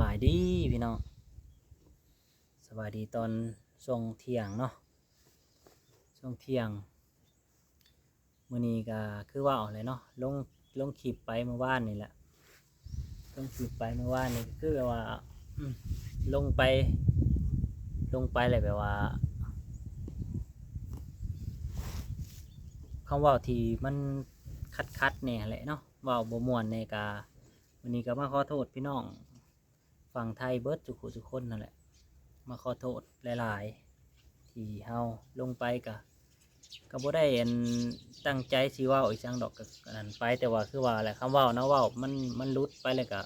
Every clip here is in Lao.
ສະບາຍດີພີ່ນ້ອງ ສະບາຍດີຕອນຊ່ວງທ່ຽງເນາະ ຊ່ວງທ່ຽງ. ມື້ນີ້ກໍຄືເວົ້າແຫຼະເນາະ ລົງ ລົງຄລິບໄປມື້ວານນີ້ແຫຼະ ລົງຄລິບໄປມື້ວານນີ້ ກໍຄືແບບວ່າ ອືມ ລົງໄປ ລົງໄປແລ້ວແບບວ່າ ຄຳເວົ້າທີ່ມັນຂັດໆແດ່ຫັ້ນແຫຼະເນາະ ເວົ້າບໍ່ມ່ວນແດ່ ກະ ມື້ນີ້ກໍມາຂໍໂທດພີ່ນ້ອງຝັ່ງໄທເບິດທຸກຜູ້ທຸກຄົນນັ້ນແຫຼະ ມາຂໍໂທດຫຼາຍໆ ທີ່ເຮົາລົງໄປກະ ກໍບໍ່ໄດ້ອັນຕັ້ງໃຈຊິເວົ້າອີ່ຫຍັງດອກ ກໍອັນນັ້ນໄປ ແຕ່ວ່າຄືວ່າແຫຼະ ຄຳເວົ້າເນາະ ເວົ້າມັນ ມັນຫຼຸດໄປແລ້ວກະ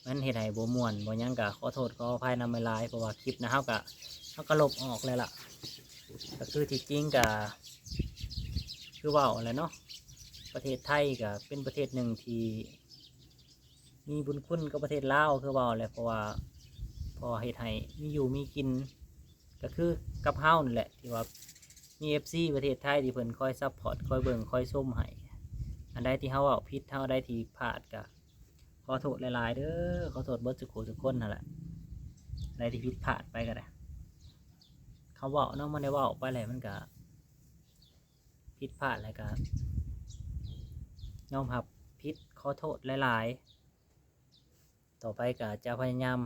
ມັນເຮັດໃຫ້ບໍ່ມ່ວນບໍ່ຫຍັງ ກໍຂໍໂທດຂໍອະໄພນຳຫຼາຍໆ ເພາະວ່າຄລິບນະ ເຮົາກໍ ເຮົາກໍລົບອອກແລ້ວລະ ກໍຄືທີ່ຈິງກໍ ຄືເວົ້າແຫຼະເນາະ ປະເທດໄທກໍເປັນປະເທດໜຶ່ງທີ່ ມີບຸນຄຸນກັບປະເທດລາວ ຄືເວົ້າແຫຼະ ເພາະວ່າ ເພາະວ່າເຮັດໃຫ້ມີຢູ່ມີກິນ ກໍຄືກັບເຮົານີ້ແຫຼະ ທີ່ວ່າມີເອັຟຊີປະເທດໄທ ທີ່ເພິ່ນຄອຍຊັບພອດ ຄອຍເບິ່ງ ຄອຍຊົມໃຫ້ ອັນໃດທີ່ເຮົາເວົ້າຜິດ ເຮົາ ອັນໃດທີ່ພາດ ກໍຂໍໂທດຫຼາຍໆເດີ ຂໍໂທດເບິດທຸກຜູ້ທຸກຄົນຫັ້ນແຫຼະ ອັນໃດທີ່ຜິດພາດໄປກໍໄດ້ ຄຳເວົ້າເນາະ ມັນໄດ້ເວົ້າໄປແລ້ວ ມັນກໍຜິດພາດ ແລ້ວກໍຍອມຮັບຜິດ ຂໍໂທດຫຼາຍໆ. ຕໍ່ໄປກໍຈະພະຍາຍາມ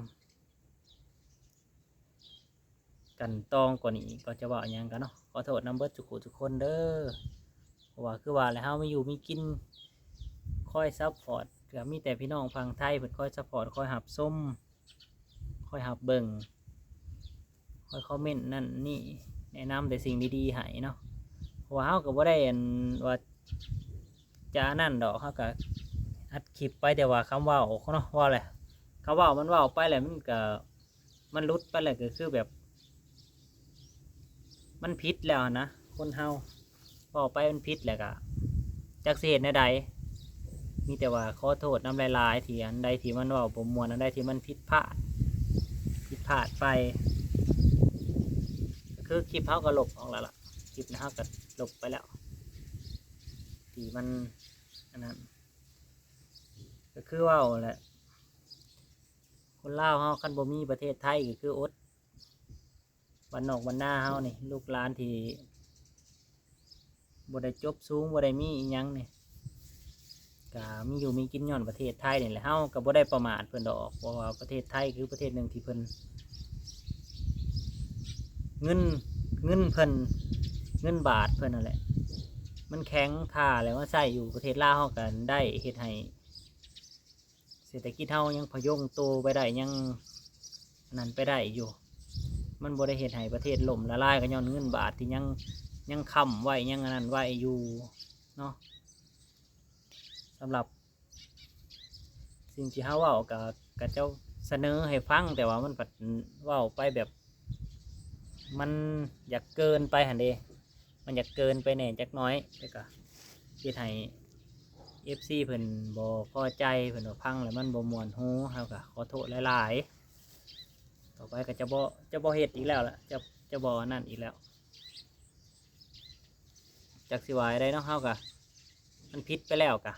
ກັ່ນຕອງກວ່ານີ້ ກໍຈະເວົ້າຫຍັງກັນເນາະ ຂໍໂທດນຳເບິດທຸກຜູ້ທຸກຄົນເດີ ເພາະວ່າຄືວ່າແຫຼະ ເຮົາມີຢູ່ມີກິນ ຄອຍຊັບພອດ ກໍມີແຕ່ພີ່ນ້ອງຝັ່ງໄທເພິ່ນຄອຍຊັບພອດ ຄອຍຮັບຊົມ ຄອຍຮັບເບິ່ງ ຄອຍຄອມເມັນນັ້ນນີ້ ແນະນຳແຕ່ສິ່ງດີໆໃຫ້ເນາະ ເພາະວ່າເຮົາກໍບໍ່ໄດ້ອັນວ່າຈະອັນນັ້ນດອກ ເຮົາກໍອັດຄລິບໄປ ແຕ່ວ່າຄຳເວົ້າເນາະ ເວົ້າແຫຼະ ຄຳເວົ້າມັນເວົ້າໄປແລ້ວ ມັນກໍ ມັນຫຼຸດໄປແລ້ວ ກໍຄືແບບ ມັນຜິດແລ້ວຫັ້ນນະ ຄົນເຮົາເວົ້າໄປມັນຜິດແລ້ວກໍ ຈັກຊິເຮັດແນວໃດ ມີແຕ່ວ່າຂໍໂທດນຳຫຼາຍໆ ທີ່ອັນໃດທີ່ມັນເວົ້າບໍ່ມ່ວນ ອັນໃດທີ່ມັນຜິດພາດ ຜິດພາດໄປ ກໍຄືຄລິບເຮົາກໍລົບອອກແລ້ວລະ ຄລິບນະເຮົາກໍລົບໄປແລ້ວ ທີ່ມັນອັນນັ້ນ ກໍຄືເວົ້າແຫຼະ ຄົນລາວເຮົາຄັນບໍ່ມີປະເທດໄທກໍຄືອົດ ບ້ານນອກບ້ານນາເຮົານີ້ ລູກຫຼານທີ່ບໍ່ໄດ້ຈົບສູງ ບໍ່ໄດ້ມີອີ່ຫຍັງນີ້ ກະມີຢູ່ມີກິນຍ້ອນປະເທດໄທນີ້ແຫຼະ ເຮົາກໍບໍ່ໄດ້ປະໝາດເພິ່ນດອກ ເພາະວ່າປະເທດໄທຄືປະເທດໜຶ່ງທີ່ເພິ່ນ ເງິນ ເງິນເພິ່ນ ເງິນບາດເພິ່ນນັ້ນແຫຼະ ມັນແຂງຄ່າ ແລ້ວມາໃຊ້ຢູ່ປະເທດລາວເຮົາກໍໄດ້ເຮັດໃຫ້ ເສດຖະກິດເຮົາຍັງພະຍຸງໂຕໄປໄດ້ ຍັງອັນນັ້ນໄປໄດ້ຢູ່ ມັນບໍ່ໄດ້ເຮັດໃຫ້ປະເທດລົ້ມລະລາຍ ກໍຍ້ອນເງິນບາດທີ່ຍັງ ຍັງຄ້ຳໄວ້ ຍັງອັນນັ້ນໄວ້ຢູ່ເນາະ ສຳລັບສິ່ງທີ່ເຮົາເວົ້າ ກໍ ກໍເຈົ້າສະເໜີໃຫ້ຟັງ ແຕ່ວ່າມັນພັດເວົ້າໄປແບບ ມັນຢາກເກີນໄປຫັ້ນເດ ມັນຢາກເກີນໄປແດ່ຈັກໜ້ອຍ ແລ້ວກໍເຮັດໃຫ້ເອັຟຊີເພິ່ນບໍ່ພໍໃຈ ເພິ່ນວ່າຟັງແລ້ວມັນບໍ່ມ່ວນຫູ ເຮົາກໍຂໍໂທດຫຼາຍໆ ຕໍ່ໄປກໍຈະບໍ່ ຈະບໍ່ເຮັດອີກແລ້ວລະ ຈະ ຈະບໍ່ອັນນັ້ນອີກແລ້ວ ຈັກຊິວ່າໃດເນາະ ເຮົາກໍ ມັນຜິດໄປແລ້ວກະ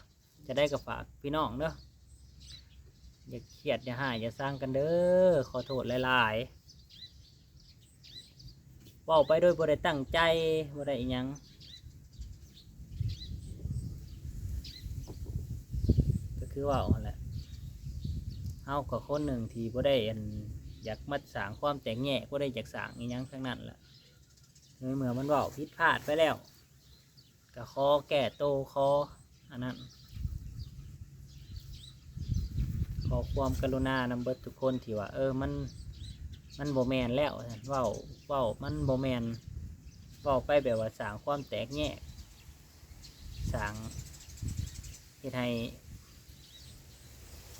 ຈະໄດ້ກໍຝາກພີ່ນ້ອງເດີ ຢ່າຄຽດ ຢ່າຮ້າຍ ຢ່າຊັງກັນເດີ ຂໍໂທດຫຼາຍໆ ເວົ້າໄປໂດຍບໍ່ໄດ້ຕັ້ງໃຈ ບໍ່ໄດ້ອີ່ຫຍັງ ກໍຄືເວົ້າຫັ້ນແຫຼະ ເຮົາກໍຄົນໜຶ່ງທີ່ບໍ່ໄດ້ອັນ ຢາກມາສ້າງຄວາມແຕກແຍກ ບໍ່ໄດ້ຢາກສ້າງອີ່ຫຍັງທັງນັ້ນແຫຼະ ໃນເມື່ອມັນເວົ້າຜິດພາດໄປແລ້ວ ກໍຂໍແກ້ໂຕ ຂໍອັນນັ້ນ ຂໍຄວາມກະລຸນານຳເບິດທຸກຄົນທີ່ວ່າ ເອີ ມັນ ມັນບໍ່ແມ່ນແລ້ວ ເວົ້າ ເວົ້າມັນບໍ່ແມ່ນ ເວົ້າໄປແບບວ່າສ້າງຄວາມແຕກແຍກ ສ້າງ ເຮັດໃຫ້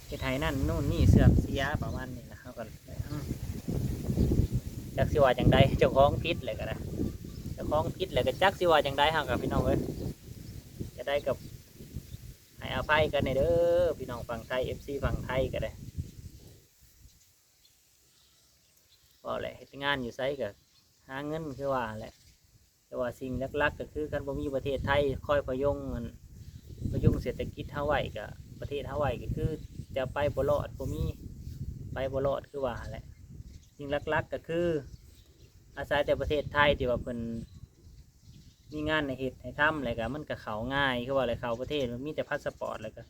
ເຮັດໃຫ້ນັ້ນນູ້ນນີ້ເສື່ອມເສຍ ປະມານນີ້ນະ ເຮົາກໍ ອືມ ຈັກຊິວ່າຈັ່ງໃດ ເຈົ້າຂອງຜິດແລ້ວກໍໄດ້ ເຈົ້າຂອງຜິດແລ້ວກໍຈັກຊິວ່າຈັ່ງໃດ ເຮົາກໍ ພີ່ນ້ອງເອີຍ ຈະໄດ້ກໍໃຫ້ອະໄພກັນແດ່ເດີ ພີ່ນ້ອງຝັ່ງໄທ ເອັຟຊີຝັ່ງໄທກໍໄດ້ ເວົ້າແຫຼະ ເຮັດງານຢູ່ໃສກໍຫາເງິນຄືວ່າແຫຼະ ແຕ່ວ່າສິ່ງຫຼັກໆກໍຄື ຄັນບໍ່ມີປະເທດໄທຄອຍພະຍຸງ ອັນ ພະຍຸງເສດຖະກິດເຮົາໄວ້ ກໍ ປະເທດເຮົາໄວ້ ກໍຄືຈະໄປບໍ່ລອດ ບໍ່ມີ ໄປບໍ່ລອດຄືວ່າຫັ້ນແຫຼະ. ສິ່ງຫຼັກໆກໍຄືອາໄສແຕ່ປະເທດໄທທີ່ວ່າເພິ່ນມີງານໃຫ້ເຮັດໃຫ້ທຳ ແລ້ວກໍມັນກໍເຂົ້າງ່າຍ ຄືວ່າແຫຼະ ເຂົ້າປະເທດມັນມີແຕ່ພາສະປອດ ແລ້ວກໍ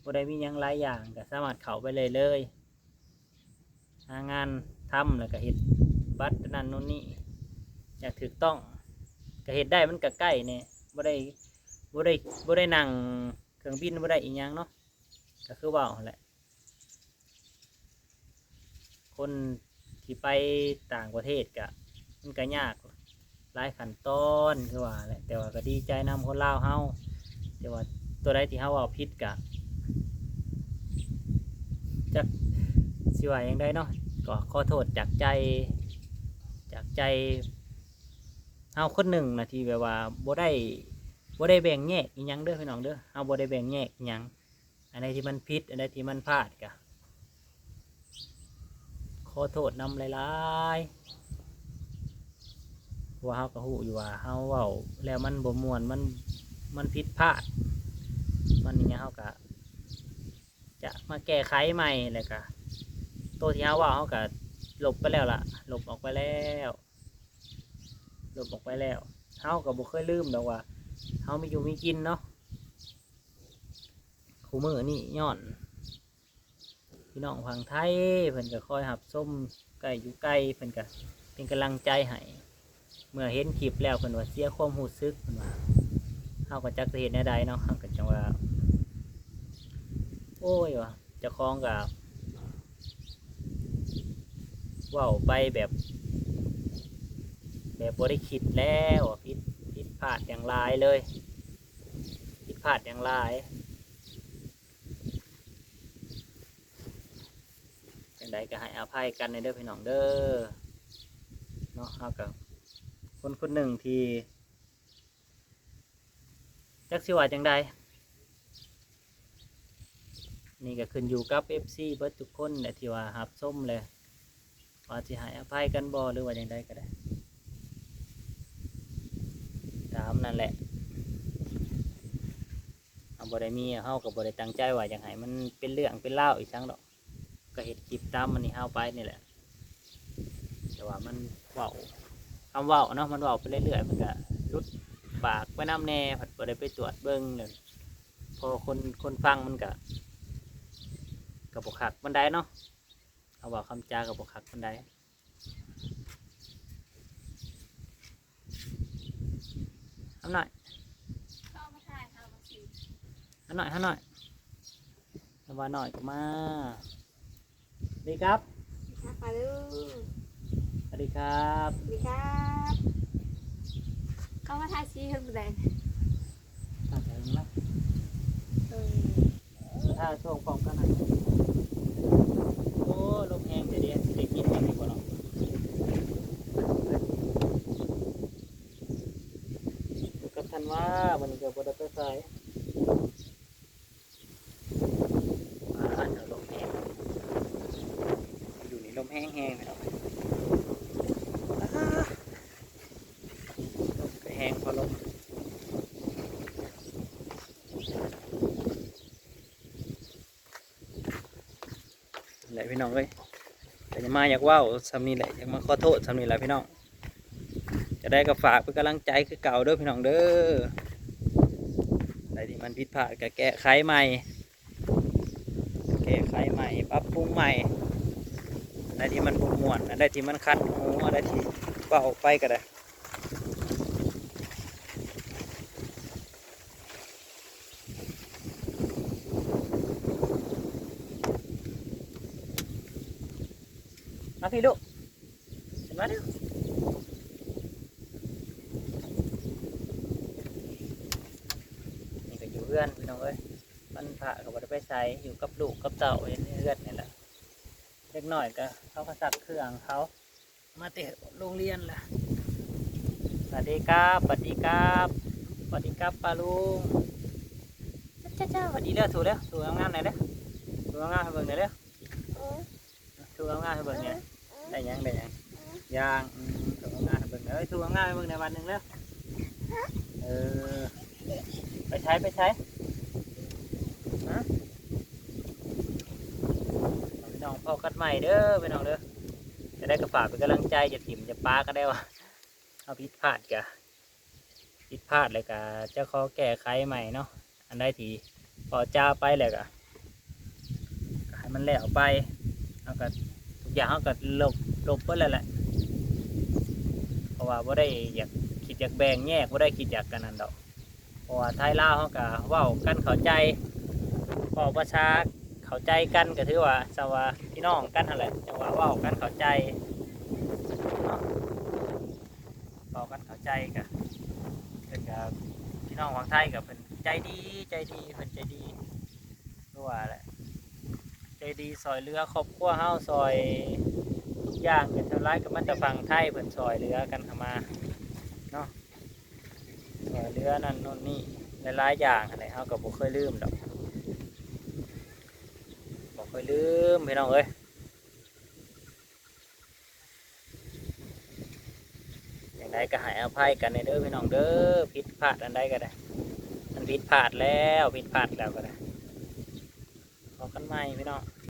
ບໍ່ໄດ້ມີຫຍັງຫຼາຍຢ່າງ ກໍສາມາດເຂົ້າໄປໄດ້ເລີຍ. ຫາງານທຳ ແລ້ວກໍເຮັດບັດນັ້ນໂນ່ນນີ້ຢ່າງຖືກຕ້ອງ ກໍເຮັດໄດ້ ມັນກໍໃກ້ແດ່ ບໍ່ໄດ້ ບໍ່ໄດ້ ບໍ່ໄດ້ນັ່ງເຄື່ອງບິນ ບໍ່ໄດ້ອີ່ຫຍັງເນາະ. ກໍຄືເວົ້າຫັ້ນແຫຼະ ຄົນທີ່ໄປຕ່າງປະເທດກະ ມັນກະຍາກຫຼາຍຂັ້ນຕອນຄືວ່າແຫຼະ ແຕ່ວ່າກະດີໃຈນຳຄົນລາວເຮົາ ແຕ່ວ່າຕົວໃດທີ່ເຮົາເວົ້າຜິດກະ ຈັກຊິວ່າຫຍັງໃດເນາະ ກໍຂໍໂທດຈາກໃຈ ຈາກໃຈເຮົາຄົນໜຶ່ງນະ ທີ່ແບບວ່າບໍ່ໄດ້ ບໍ່ໄດ້ແບ່ງແຍກອີ່ຫຍັງເດີພີ່ນ້ອງເດີ ເຮົາບໍ່ໄດ້ແບ່ງແຍກອີ່ຫຍັງ. ອັນໃດທີ່ມັນຜິດ ອັນໃດທີ່ມັນພາດກະຂໍໂທດນຳຫຼາຍໆ ເພາະວ່າເຮົາກໍຮູ້ຢູ່ວ່າເຮົາເວົ້າແລ້ວມັນບໍ່ມ່ວນ ມັນ ມັນຜິດພາດ ມັນນີ້ເຮົາກະຈະມາແກ້ໄຂໃໝ່ ແລ້ວກະໂຕທີ່ເຮົາເວົ້າເຮົາກະລົບໄປແລ້ວລະ ລົບອອກໄປແລ້ວ ລົບອອກໄປແລ້ວ. ເຮົາກໍບໍ່ເຄີຍລືມດອກວ່າເຮົາມີຢູ່ມີກິນເນາະ. ຄູ່ມື້ນີ້ຍ້ອນພີ່ນ້ອງຝັ່ງໄທເພິ່ນກໍຄອຍຮັບຊົມ ໃກ້ຢູ່ໄກເພິ່ນກໍເປັນກຳລັງໃຈໃຫ້ ເມື່ອເຫັນຄລິບແລ້ວເພິ່ນວ່າເສຍຄວາມຮູ້ສຶກ ເພິ່ນວ່າ ເຮົາກໍຈັກຊິເຮັດແນວໃດເນາະ ເຮົາກໍຈັ່ງວ່າ ໂອ້ຍ ວ່າເຈົ້າຂອງກໍເວົ້າໄປແບບ ແບບບໍ່ໄດ້ຄິດແລ້ວ ຜິດ ຜິດພາດຢ່າງຫຼາຍເລີຍ ຜິດພາດຢ່າງຫຼາຍ. ຈັ່ງໃດກໍໃຫ້ອະໄພກັນແດ່ເດີພີ່ນ້ອງເດີ ເນາະ ເຮົາກໍຄົນຄົນໜຶ່ງທີ່ ຈັກຊິວ່າຈັ່ງໃດ ນີ້ກໍຂຶ້ນຢູ່ກັບເອັຟຊີເບິດທຸກຄົນແຫຼະ ທີ່ວ່າຮັບຊົມແຫຼະ ວ່າຊິໃຫ້ອະໄພກັນບໍ່ ຫຼືວ່າຈັ່ງໃດກໍໄດ້ ຕາມນັ້ນແຫຼະ. ເຮົາບໍ່ໄດ້ມີ ເຮົາກໍບໍ່ໄດ້ຕັ້ງໃຈວ່າຢາກໃຫ້ມັນເປັນເລື່ອງເປັນລາວອີ່ຫຍັງດອກ ກໍເຮັດຄລິບຕາມອັນນີ້ເຮົາໄປນີ້ແຫຼະ ແຕ່ວ່າມັນເວົ້າ ຄຳເວົ້າເນາະ ມັນເວົ້າໄປເລື້ອຍໆ ມັນກະຫຼຸດປາກໄປນຳແດ່ ພັດບໍ່ໄດ້ໄປຕວດເບິ່ງ ແລ້ວພໍຄົນ ຄົນຟັງມັນກະ ກະບໍ່ຄັກປານໃດເນາະ ເຮົາເວົ້າຄຳຈາກະບໍ່ຄັກປານໃດ. ຫາໜ້ອຍ ຫາໜ້ອຍ ຫາໜ້ອຍ ແຕ່ວ່າໜ້ອຍກໍມາ. ສະຫວັດດີຄັບ ສະຫວັດດີຄັບ ສະຫວັດດີຄັບ ເຂົ້າມາທາສີເຖິງຜູ້ໃດ? ເອີ ຖ້າຊ່ວງພ້ອມກັນນະ ໂອ້ ລົມແຮງແທ້ເດ ຊິໄດ້ກິນກັນຢູ່ບໍ່ເນາະ? ຢູ່ກັບທັນວາ ມື້ນີ້ກໍບໍ່ໄດ້ໄປໃສ ອ່າ ລົມແຮງ ຢູ່ນີ້ລົມແຮງໆ ພີ່ນ້ອງເອີຍ ອ່າ ລົມກໍແຮງພໍລົມ. ແຫຼະພີ່ນ້ອງເອີຍ ກໍຢາກມາ ຢາກເວົ້າຊ່ຳນີ້ແຫຼະ ຢາກມາຂໍໂທດຊ່ຳນີ້ແຫຼະພີ່ນ້ອງ ຈັ່ງໃດກໍຝາກເປັນກຳລັງໃຈຄືເກົ່າເດີພີ່ນ້ອງເດີ ໃດທີ່ມັນຜິດພາດກໍແກ້ໄຂໃໝ່ ແກ້ໄຂໃໝ່ ປັບປຸງໃໝ່ ອັນໃດທີ່ມັນບໍ່ມ່ວນ ອັນໃດທີ່ມັນຂັດຫູ ອັນໃດທີ່ເວົ້າອອກໄປກໍໄດ້. ມາພີ້ລູກ ຂຶ້ນມາເລັວ ນີ້ກໍຢູ່ເຮືອນພີ່ນ້ອງເອີຍ ວັນພະກໍບໍ່ໄດ້ໄປໃສ ຢູ່ກັບລູກກັບເຕົ້າ ຢູ່ໃນເຮືອນນີ້ແຫຼະ ເດັກນ້ອຍກໍເຂົາກໍຊັກເຄື່ອງເຂົາ ມາແຕ່ໂຮງຮຽນລະ ສະຫວັດດີຄັບ ສະຫວັດດີຄັບ ສະຫວັດດີຄັບປ້າລຸງ ຈ້າໆ ສະຫວັດດີເດີ ຖູເດີ ຖູງາມໆ ແດ່ເດີ ຖູງາມໆ ໃຫ້ເບິ່ງແດ່ເດີ ຖູງາມໆ ໃຫ້ເບິ່ງແດ່ ໄດ້ຫຍັງ ໄດ້ຫຍັງ ຢາງ ອືມ ຖູງາມໆ ໃຫ້ເບິ່ງເດີ ຖູງາມໆ ໃຫ້ເບິ່ງແດ່ ບາດໜຶ່ງເດີ ເອີ ໄປໃສ ໄປໃສ ຮະ ພີ່ນ້ອງ ພໍ ພໍ້ກັນໃໝ່ເດີພີ່ນ້ອງເດີ. ຈະໄດ້ກໍຝາກເປັນກຳລັງໃຈ, ຈະຖິ້ມຈະປາກໍໄດ້ວ່າ ເຮົາຜິດພາດກະຜິດພາດ ແລ້ວກະຈະຂໍແກ້ໄຂໃໝ່ເນາະ. ອັນໃດທີ່ເວົ້າຈາໄປແລ້ວກະ ກໍໃຫ້ມັນແລ້ວໄປ. ເຮົາກໍ ທຸກຢ່າງເຮົາກໍລົບ ລົບເບິດແລ້ວແຫຼະ ເພາະວ່າບໍ່ໄດ້ຢາກ ຄິດຢາກແບ່ງແຍກ ບໍ່ໄດ້ຄິດຢາກອັນນັ້ນດອກ. ເພາະວ່າໄທລາວເຮົາກໍເວົ້າກັນເຂົ້າໃຈ ເວົ້າພາສາເຂົ້າໃຈກັນ ກໍຖືວ່າ ສ່ຳວ່າພີ່ນ້ອງກັນຫັ້ນແຫຼະ ຈັ່ງວ່າເວົ້າກັນເຂົ້າໃຈເນາະ. ເວົ້າກັນເຂົ້າໃຈ ກໍເພິ່ນກໍ ພີ່ນ້ອງຝັ່ງໄທກໍເພິ່ນໃຈດີ ໃຈດີ ເພິ່ນໃຈດີ ຄືວ່າແຫຼະ ໃຈດີ ຊ່ອຍເຫຼືອຄອບຄົວເຮົາ ຊ່ອຍທຸກຢ່າງ. ກໍສ່ວນຫຼາຍກໍມາແຕ່ຝັ່ງໄທ ເພິ່ນຊ່ອຍເຫຼືອກັນເຂົ້າມາເນາະ, ຊ່ອຍເຫຼືອນັ້ນໂນ່ນນີ້ ຫຼາຍໆຢ່າງຫັ້ນແຫຼະ. ເຮົາກໍບໍ່ເຄີຍລືມດອກ ບໍ່ເຄີຍລືມພີ່ນ້ອງເອີຍ. ຈັ່ງໃດກໍໃຫ້ອະໄພກັນແດ່ເດີພີ່ນ້ອງເດີ, ຜິດພາດອັນໃດກໍໄດ້ ມັນຜິດພາດແລ້ວ ຜິດພາດແລ້ວກໍໄດ້. ພໍ້ກັນໃໝ່ພີ່ນ້ອງ.